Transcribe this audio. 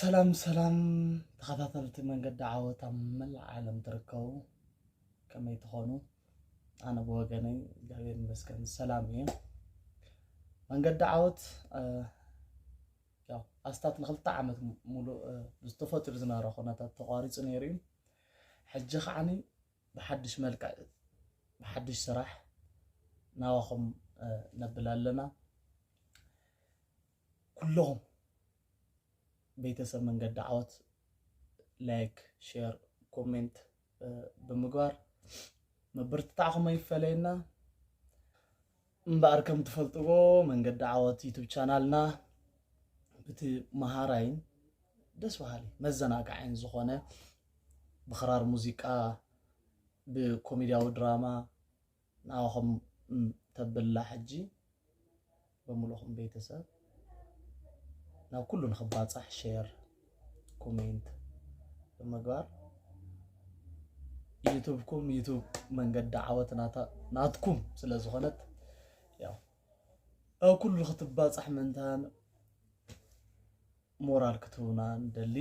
ሰላም ሰላም ተኸታተልቲ መንገዲ ዓወት ኣብ መላእ ዓለም ትርከቡ፣ ከመይ ትኾኑ? ኣነ ብወገነይ እግዚኣብሔር ይመስገን ሰላም እየ። መንገዲ ዓወት፣ እ፣ ያው ኣስታት ንክልተ ዓመት ሙሉእ፣ እ፣ ብዝተፈጥሩ ዝነበረ ኩነታት ተቋሪፁ ነይሩ እዩ። ሕጂ ከዓኒ ብሓድሽ መልክዕ፣ ብሓድሽ ስራሕ ናባኹም፣ እ፣ ነብል ኣለና። ኩለኹም ቤተሰብ መንገዲ ዓወት ላይክ፣ ሼር፣ ኮሜንት፣ እ፣ ብምግባር ምብርትታዕኹም ኣይፈለየና። እምበኣር ከም ትፈልጥዎ መንገዲ ዓወት ዩቱብ ቻናልና ብቲ መሃራይን ደስ በሃሊ መዘናጋዕን ዝኾነ ብኽራር ሙዚቃ፣ ብኮሜድያዊ ድራማ ናባኹም፣ ም፣ ተብላ ሕጂ ብምሉኹም ቤተሰብ ናብ ኩሉ ንኽባጻሕ ሼር፣ ኮሜንት ብምግባር ዩቱብኩም ዩቱብ መንገዲ ዓወት ናታ-፣ ናትኩም ስለ ዝኾነት ያው ኣብ ኩሉ ክትባጻሕ ምእንታን ሞራል ክትህቡና ንደሊ።